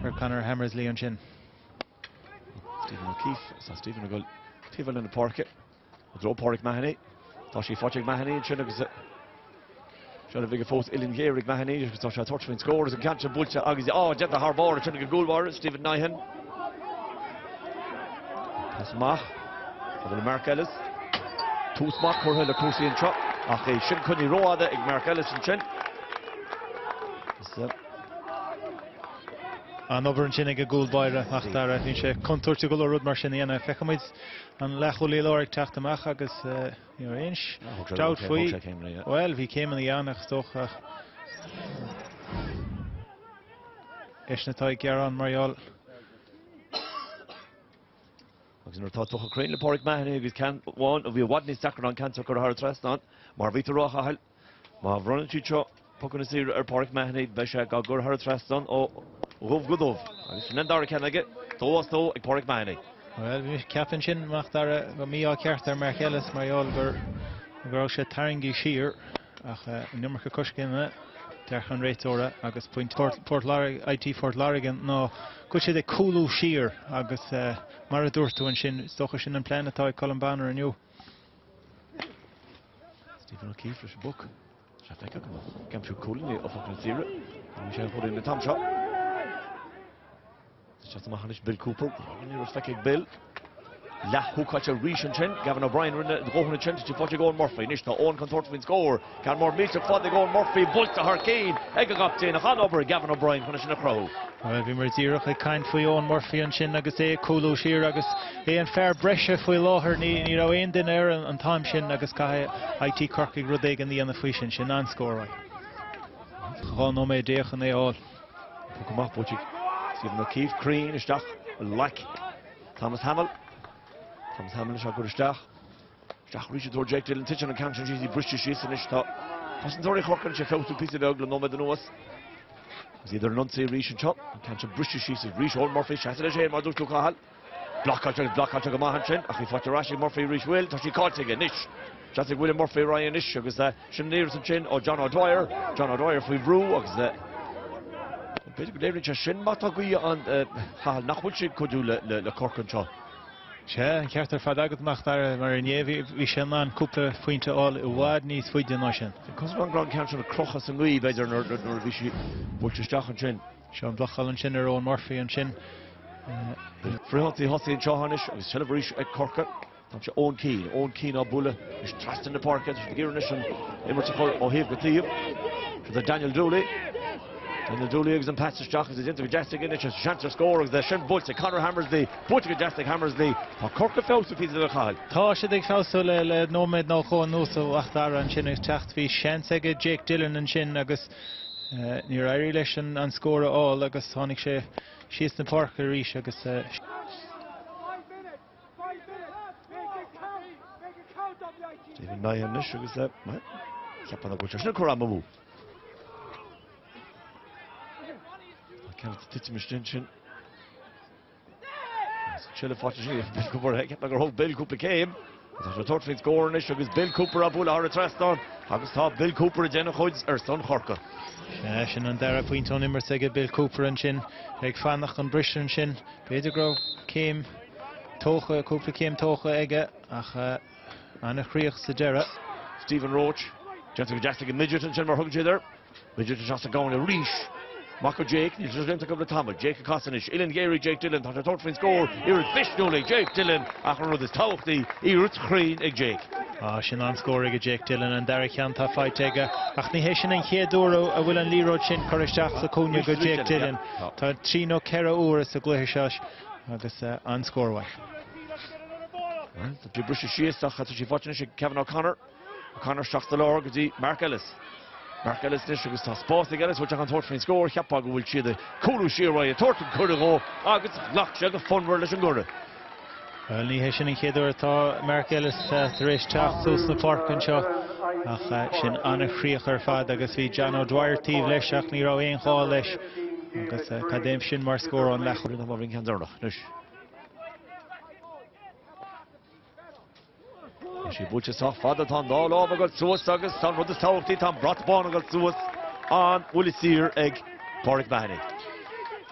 Ar Conor Hammersley ansin. Stephen O'Keefe, tá Stephen ag dul taobh eile na páirce. I dtreo Pauric Mahony. Tá sí faighte ag Mahony ansin agus seilbh aige fós uillinn ghéar ag Mahony agus tá sé ag tabhairt faoin scór agus an ceann sin buailte agus á déanta thar barr ansin ag an gcúlbáire Stephen Nyhan. Pas amach. Tá le Mark Ellis. Tús maith curtha le cúrsaí anseo ach é sin coinnithe rófhada ag Mark Ellis ansin. An-obair ansin ag an gcúlbáire a Mhac Dara. Bíonn sé contúirteach go leor rud mar sin a dhéanamh. Feicfimid an leathchúlaí láir ag teacht amach agus ní raibh aon dabht faoi. Bhuel, bhí céimeanna ann ach is dócha eisean atá ag gearán mar gheall. Agus nuair atá tugtha cruinn le Pauric Mahony agus ceann amháin a bhí i bhfad níos deacra ná an ceann seo curtha thar an trasnán, mar a bhí tú a rá a Chathail, má bhronnann siad seo pocanna saora ar Pauric Mahony beidh sé á gcur thar an trasnán ó dhubh go dubh. Agus sin an dara ceann aige, dó as dó ag Pauric Mahony. Bhuel, bhí mise ag ceapadh ansin, a Mhac Dara, go mí-ádh ceart ar Mark Ellis mar gheall gur go raibh sé tarraingthe siar ach an iomarca coiscéimeanna, dearcadh an réiteora agus pointe Port Láirge, IT Phort Láirge ná go bhfuil siad ag cúlú siar agus mar a dúirt tú ansin, is dócha sin an plean atá ag Colm Bonnar inniu. Stephen O'Keefe leis an bpoc. Sé feicthe agam ag aimsiú cúilíní ó phocanna saora. Ní sé an chúilín an t-am seo. Tá sé amach anois Bill Cooper. Ní raibh feicthe ag Bill. Leath-húcáilte arís ansin. Gavin O'Brien rinne a dhóthain ansin. Tá sí faighte ag Eoin Murphy. Anois tá Eoin chun tabhairt faoin scór. Ceann mór millteach fada ag Eoin Murphy. Buailte thar cinn ag an gcaptaen. Ach an-obair ag Gavin O'Brien chun é sin a chruthú. Bhuel, bhíomar díreach ag caint faoi Eoin Murphy ansin agus é ag cúlú siar agus é an fear breise faoi láthair. Ní raibh aon duine air an t-am sin agus caithfidh IT Corcaigh rud éigin a dhéanamh faoi sin. Sin an-scór uaidh. 12 nóiméad chun é a fháil. Poc amach buailte ag Stephen O'Keefe. Cruinn isteach i nglac Thomas Hamill. Thomas Hamill anseo ag cur isteach. Isteach arís i dtreo Jake Dillon. Titeann an ceann sin síos, í briste síos anois. Tá cosantóirí Chorcaí anois ag feabhsú píosa beag le nóiméad anuas. Agus iad ar an ionsaí arís anseo. An ceann sin briste síos arís. Eoin Murphy seasamh leis féin mar a dúirt tú Cathal. Blocáilte agus blocáilte go maith ansin ach í faighte ar ais ag Murphy arís. Bhuel, tá sí caillte aige anois. Seans ag William Murphy ar aghaidh anois agus sin an iarracht ansin ó John O'Dwyer. John O'Dwyer faoi bhrú agus b'fhéidir go léiríonn sé sin má tá gaoth ann Cathal nach bhfuil sé ag cuidiú le Corcaigh anseo. Sea, an ceart ar fad agat, a Mhac Dara, mar inné bhí sé in ann cúpla pointe a fháil i bhfad níos faide ná sin. Cosúil go raibh an ceann sin ag crochadh sa ngaoth, b'fhéidir, nuair a bhí sí buailte isteach ansin. Seo an bhlocáil ansin ar Eoin Murphy ansin. Frithionsaí thosaigh anseo anois agus seilbh arís ag Corcaigh. Tá sé Eoin Keane, Eoin Keane á bualadh anois trasna na páirce. Tá siad ag iarraidh anois an imirt a chur ó thaobh go taobh. Seo do Daniel Dooley. Daniel Dooley agus an pas isteach agus é déanta go deas aige anois. Seans ar scór agus é sin buailte. Conor Hammersley buailte go deas ag Hammersley. Tá Corcaigh ag feabhsú píosa beag a Chathail. Tá siad ag feabhsú le nóiméad nó dhó anuas a Mhac Dara ansin ag teacht. Bhí seans aige Jake Dillon ansin agus níor éirigh leis an scór a fháil agus tháinig sé síos na páirce arís agus. Stephen Nyhan anois agus ceapann go bhfuil sé sin ag cur am amú. Ceann titim istigh ansin. Seilbh faighte sin Bill Cooper ceapann gur thóg Bill cúpla céim. Tá sé ag tabhairt faoin scór anois agus Bill Cooper á bualadh thar an trasnán agus tá Bill Cooper ag déanamh a chuid ar son Chorcaí. Sea, sin an dara pointe ón imirt aige Bill Cooper ansin ag fanacht an briseadh ansin. B'fhéidir go raibh céim tógtha, cúpla céim tógtha aige ach an-chríoch sa deireadh. Stephen Roche, déanta go deas ag an midget ansin mar a thugann siad air. Midget isteach sa gcúinne arís. Amach go Jake, níl sé déanta acu le tamall. Jake ag casadh anois. Uillinn ghéar ag Jake Dillon, tá sé ag tabhairt faoin scór. Iarracht mhisniúil ag Jake Dillon ach an rud is tábhachtaí, iarracht chruinn ag Jake. Ah, sin an-scór ag Jake Dillon, an dara ceann atá faighte aige. Ach ní hé sin an chéad uair a bhfuil an liathróid sin curtha isteach sa chúinne go Jake Dillon. Tá trí nó ceithre uair sa gcluiche seo agus an-scór uaidh. Tá sí briste síos ach tá sí faighte anois ag Kevin O'Connor. O'Connor isteach sa lár go dtí Mark Ellis. Mark Ellis anois agus tá spás ag Ellis, bhfuil sé chun tabhairt faoin scór, cheapfá go bhfuil siad ag cúlú siar uaidh, ag tabhairt an cuireadh dhó agus ghlac sé go fonnmhar leis an gcuireadh. Bhuel, ní hé sin an chéad uair atá Mark Ellis tar éis teacht suas na páirce anseo ach sin an-chríoch ar fad agus bhí John O'Dwyer taobh leis ach ní raibh aon ghá leis agus cad é sin mar scór ón leathchúlaí. Anois. Tá sí buailte sách fada, tá an dá lámh ag dul suas agus tá an rud is tábhachtaí, tá an brat bán ag dul suas, an bhfuil saor ag Pádraig Mahony.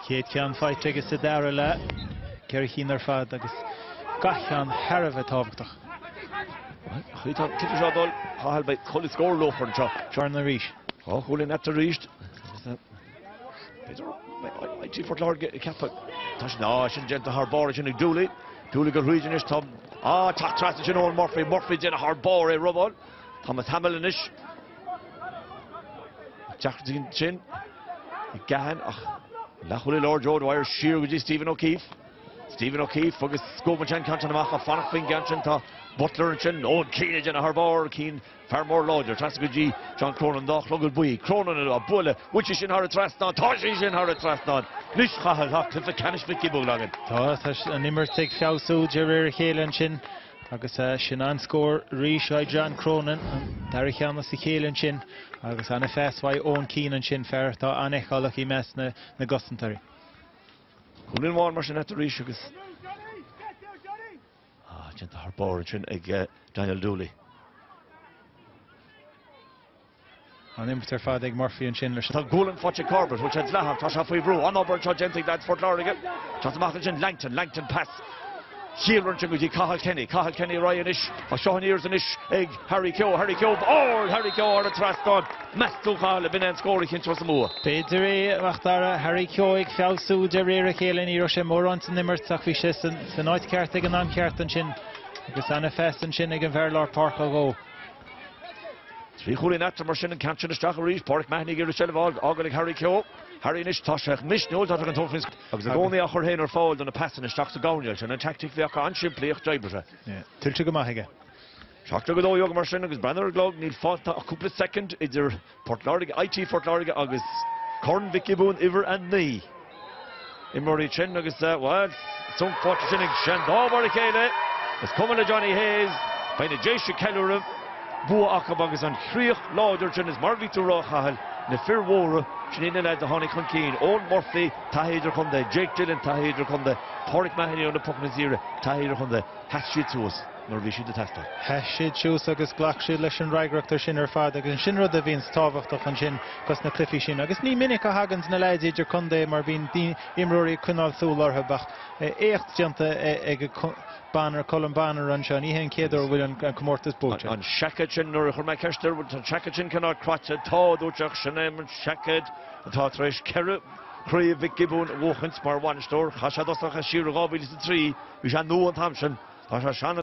Chéad cheann faighte aige sa dara leath, 4 chinn ar fad agus gach ceann thar a bheith tábhachtach. Bhuel, tá an cluiche seo ag dul, Cathal, beidh chuile scór luachmhar anseo. Bearna arís. Dhá chúilín eatarthu arís. B'fhéidir IT Phort Láirge ag ceapadh. Tá sin, á, sin déanta thar barr ansin ag Dooley. Dooley go thríd anois, tá, á, teacht trasna sin Eoin Murphy. Murphy déanamh thar barr é robáil. Thomas Hamill anois. Deacrachtaí ansin ag Gahan ach leathchúlaí láir Joe Dwyer siar go dtí Stephen O'Keefe. Stephen O'Keefe agus scuabann sé an ceann sin amach ach fanacht faoin gceann sin tá Butler ansin. Eoin Keane ag déanamh thar barr. Keane fear mór láidir trasna go dtí John Cronin dá chlogad buí. Cronin á bualadh. Bhfuil sí sin thar an trasnán? Tá sí sin thar an trasnán. Anois Cathal tá cluiche ceannais Mhic Giobúin againn. Tá, tá an imirt ag feabhsú de réir a chéile ansin. Agus sin an-scór arís ag John Cronin, an dara ceann as a chéile ansin agus an-phas uaidh Eoin Keane ansin, fear atá an-fheiceálach i measc na gcosantóirí. Cúilín amháin mar sin eatarthu arís agus déanta thar barr ansin ag Daniel Dooley. An imirt ar fad ag Murphy ansin leis. Tá gualainn faighte ag Corbett, bhfuil sé dleathach? Tá sé faoi bhrú. An-obair anseo déanta ag leaids Phort Láirge. Teacht amach ansin Langton, Langton pas ciallmhar ansin go dtí Cathal Kenny. Cathal Kenny ar aghaidh anois. Tá seo an iarracht anois ag Harry Keogh. Harry Keogh, ard Harry Keogh thar an trasnán. Meas tú, Cathal, ab in é an scór a chinnteos an bua? B'fhéidir é, a Mhacdara. Harry Keogh ag feabhsú de réir a chéile. Ní raibh sé mórán san imirt ach bhí sé san áit cheart ag an am ceart ansin agus an-phas ansin ag an bhfear lár páirce dhó. Trí chúilín eatarthu mar sin, an ceann sin isteach arís. Páraic Mahony ag iarraidh seilbh a fhágáil ag Harry Keogh. Harry anois, tá sé misniúil, tá sé chun tabhairt faoin Agus i gcónaí á chur féin ar fáil do na pasanna isteach sa gcoirnéal. Sin an teaictic a bhí acu, an-simplí ach d'oibrigh sé. Tuillte go maith aige. 7-12 mar sin agus breathnaigh ar an gclog, níl fanta ach cúpla soicind idir Port Láirge, IT Phort Láirge agus Corn Mhic Giobúin uimhir 9. Imreoirí sin agus, bhuel, sonc faighte sin ag Seán Dá mar a chéile. Is cuma le Johnny Hayes, beidh na Déise ag ceiliúradh, bua acu agus an chríoch láidir sin is mar a bhí tú a rá, a Chathail, na fir mhóra, sin iad na leaids a tháinig chun cinn, Eoin Murphy, taithí idirchontae, Jake Dillon, taithí idirchontae, Páraic Mahony ó na pocanna saora, taithí idirchontae, sheas siad suas. nuair a bhí siad ag teastáil. Sheas siad suas agus ghlac siad leis an fhreagracht ar sin ar fad agus sin rud a bhíonns tábhachtach ansin dos na cluichí sin. Agus ní minic a thaganns na leaids idir contae mar bíonn imreoirí ag coinneáil súil orthu ach éacht déanta ag Bonner, Colm Bonnar anseo. Ní hé an chéad uair a bhfuil an comórtas buaite. An seaicéad sin, nuair a chuir mé ceist air, bhfuil an seaicéad sin cineál croite? Tá, a dúirt sé, ach sin é an seaicéad atá tar éis ceithre Chraobh Mhic Giobúin a bhuachaint mar bhainisteoir. Chaith sé i dtosach siar i 2003, bhí sé nua an t-am sin. Tá sé sean.